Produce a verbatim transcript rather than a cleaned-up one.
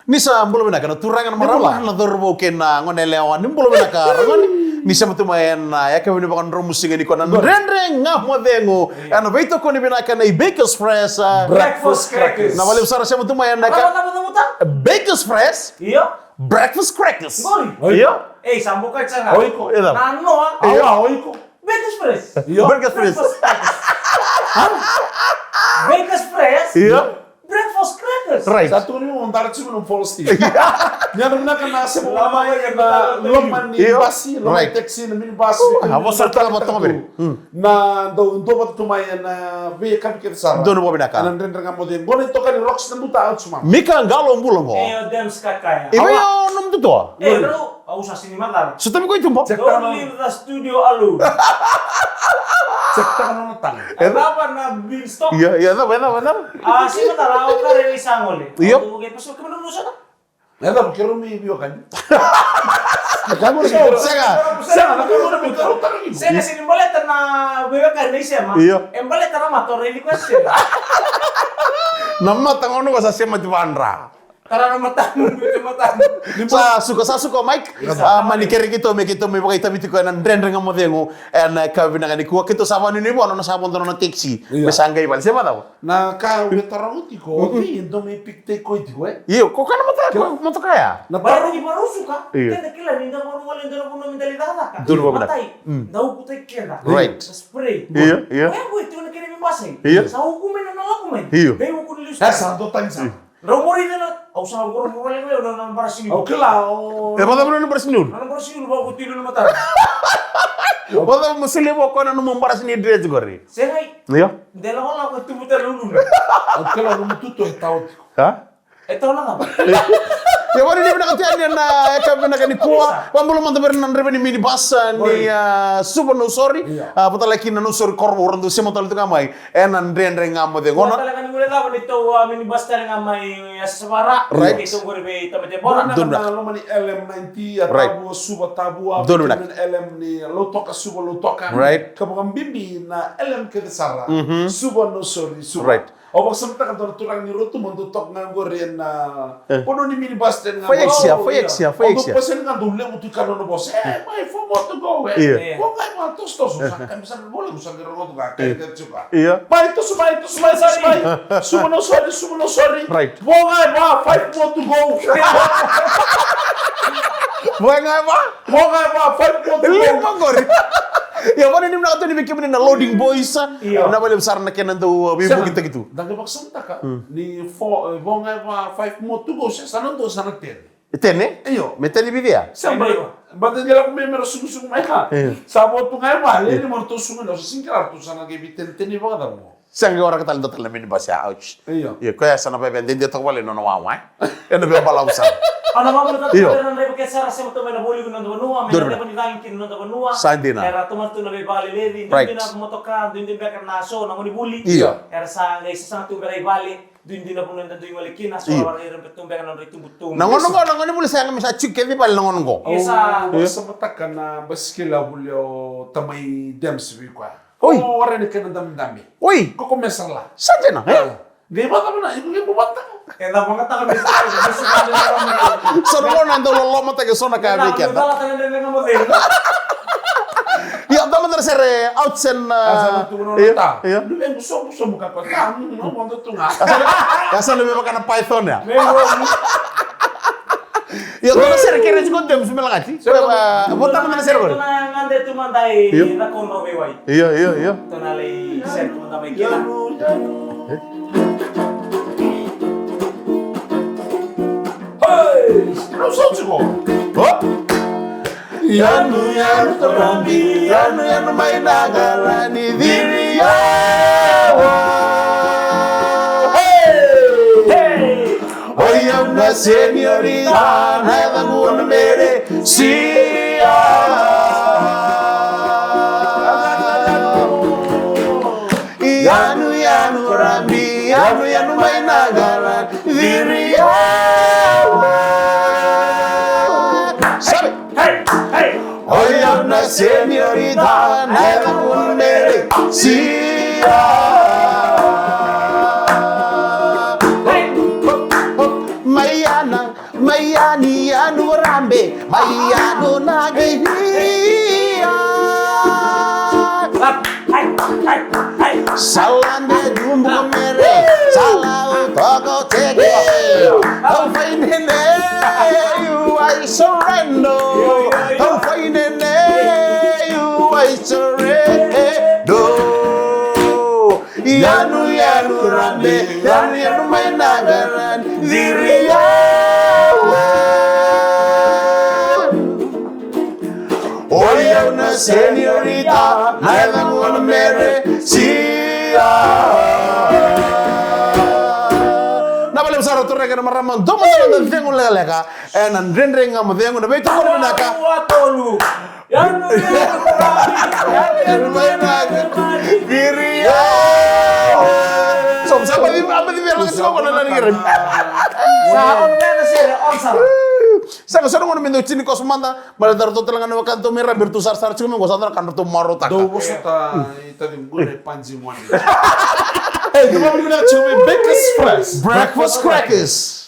Ni sa bula vinaka na turaga, na marama, na cauravou kei na gone yalewa, ni bula vinaka ragone. Ni sema tu mai ena yakavi ni vakadromusiga nikua na Dredre Ga Mo Cegu. Ena veitokoni vinaka nei Bakers Fresh, a, Breakfast Crackers. Na valevu sara sema tu mai ena yaka- Bakers Fresh. Io. Breakfast Crackers. Io. Ei, sa boka sara. Oiko. Eda. Na noa. Io. Awa, oiko. Bakers Fresh. Io. Bakers Fresh. Bakers Fresh. Io. Breakfast Crackers. Right. Sa tukuni mo dara tiko na follow stick. Ni anu vinaka na sema mai ena loma ni basi, loma ni taxi, na minibus. A vosa tala mo toka vei. Na dau dua vata tu mai ena veiyakavi kece sara. Donu vakavinaka. Ena Dredre Ga Mo Cegu. Qo na itokani Rocks na buta, au tu mai. Mika Qalo bula qo. E, o Dems Kakaya. I vei o nomu tutua? E, rau, au sa sini macala. Sotami koya i tuba. Don't leave the studio alone. Check taka na nona taga. E cava na beanstalk? Ia, ia, cava, cava, cava? A, sini macala, au kare ni sa gole. Io. Au tu ke paso, kemana nu sota? E cava, kero mi veiwekani. Sega. Sega, na kemana mi kero taka ni. Sega, sini baleta na veiwekani na isema. Io. E baleta na mata o raici koya sega. Na mata gauna ko sa sema ti vadra. Tara na matamu, biuta matamu. Sa suka, sa suka o Mike. A, mani kere keitou me keitou me vakaitavi tiko ena Dredre Ga Mo Cegu. Ena yakavi vinaka nikua keitou sa vanuinui vua, nona sa vodo nona taxi. Io. Me sa qai vale, se vacava? Na ka au via taroga tiko, o cei e dau mai pick take koya tiko, e? Io, ko koya na mata, ko motoka ya. Na taro ni varusuka, io. Keda kila ni da varu wale dua na vanua me da lai cakacaka. Donu vakavinaka. Matai, da ukutaki keda. Right. Da spray. Io, io. Oya qo e tiko na kena veibasai. Io. Sa uku mai na lako mai. Io. Dai uku ni liu. E sa dua tani sa. Drau mo raica na, au sa qoroqoro wale ga na, na barasi ni ulu. Au kila, o. E vacava na barasi ni ulu? Na barasi ni ulu, vaka ko tiko na matana. Vacava mo solia vua o koya na nomu barasi ni dredge qori? Segai. Io. De lakolako e tubu tale na uluna. Au kila o nomu tutu e tau tiko. A? E tau na cava? Ia, vanuinui vinaka tu yani ena yakavi vinaka nikua. Vakabula mada vei ira na draiva ni minibus, a, ni, a, Suva Nausori. Io. A, vata tale kina na Nausori, Korovou, ra dau sema tale tu ga mai. Ena Dredre Ga Mo Cegu. Vua tale ga ni guilecava ni tou, a, minibus tale ga mai, a, Yasayasa Vara. Right. Keitou qori vei Tamate Bora. Donu vinaka. Na loma ni L M ninety, a, right. Tavua, Suva, Tavua. Donu vinaka. L M ni Lautoka, Suva, Lautoka. Right. Ka vakabibi na L M kece sara. Mhm. Suva Nausori, Suva. Right. Au vakasamataka dua na turaga ni Rotuma dau toka ga qori ena, e, vanua ni minibus stand ga. Fai exia, fai exia, fai exia. Au dau paseni ga dau levu tu ka nona vosa. E, mai, four more to go, e. Io. Vo ga e va, toso, toso. Sa ka mi sa na vola, sa qai rogoca ga, ka io. Qai tiko ga. Io. Mai, toso mai, toso mai, toso mai. Suva Nausori, Suva Nausori. Right. Vo ga e va, five more to go. Vo ga e va. Vo ga e va, five more to go. Lima qori. Ia, vanuinui vinaka tu yani vei kemuni na loading boys. Io. Vinaka vakalevu sara na kena dau, a, veivukitaki tu. Da qai vakasamataka. Hmm. Ni fo, e, vo ga e va, five more to go, se sa na dua sa na tene. E tene? Io. Me tene vica? Sa, e, ba, io. Ba da qai lako mai me ra sugusugu mai ga. Io. Sa vo tu ga e va, e, io. Ni mo ratou sugu ni, au sa sega ni kila ratou sa na qai veitene, tene vakacava mo. Sa qai waraka tale dua tale na minibus ya, ouch. Io. Io, koya sa na veve dede toka vale nona wawa, e. Ena via balavu sara. Au na vakamuria tale na draiva kece sara sema tu mai na voli ki na noda vanua, me na leva ni cagi ki na noda vanua. Sa dina. Era tomana tu na veivakaleleci, right. Duidui na motoka, duidui beka na so, na gone vuli. Io. Era sa qai sasaga tu beka i vale. Duidui na vanua eda dui gole kina, so io. Varaira beka tu beka na nodra itubutubu. Na gauna qo, na gauna vuli sa yaga me sa tiko kece i vale na gauna qo. Io, sa. Au vakasamataka na basikeli a vuli o tamai Dems vei koya. Oi. O wara ni kena dabedabe. Oi. Ko ko me sala. Sa dina, e? A. Qai vakacava na, iko qai bubata. E na vakataka me sa, sa na gauna dau lolomataki so na ka vei keda. Ia, dua mada na sere, ouch, and, a, sa na tu na io, ta. Io. Luvequ sobu, sobu ka ko ta, mm, no, modo tu ga. A sa na, a sa na me vaka na python ya. Me vo. Ia, dua na sere kere tiko Dems me lagati. Sere. Vo, vo, vota mada na sere qori. Tou na gade tu mada i na kodro veiwai. Io, io, io. Tou na lai sere tu mada mai kina. Hey! Rau sauti ko. Hop! Yanu, yanu, Torabi, yanu, yanu mai na qara ni ciri yawa. Hey! Hey! O yau na seniorita, na yacaqu o Mere Sia. Yanu, yanu, Torabi, yanu, yanu mai na qara ni ciri yawa. Sabe. Hey, hey. O yau na seniorita, na yacaqu o Mere Sia. Hey. Mai yana. Mai yani yanu rabe, mai yanu na giria. Salande dumbu mere, sala u toko teke. Au fainene, I surrender. Au fainene, I surrender. Yanu, yanu, rabe, yanu, yanu, mai na garan, diri yawa. O yau na senorita, na yau na mere, sia. Na vale msara toreka na marama, doma na cegu lekaleka, e na dredre ga mo cegu, na veitokoni vinaka. So, sa baci, a baci vela tiko qo na nani kere. Sa ono vela sere, ono sara. Sa qo sa na qo na me dau tini koso mada, ma le dara to tala ga na waka to me rabe tu sarasara tiko me qo sa dara ka dra to maro taka. Dou vosota i taci gure panji ngwani. E, tu ma me na tiko me Bakers Fresh. Breakfast crackers.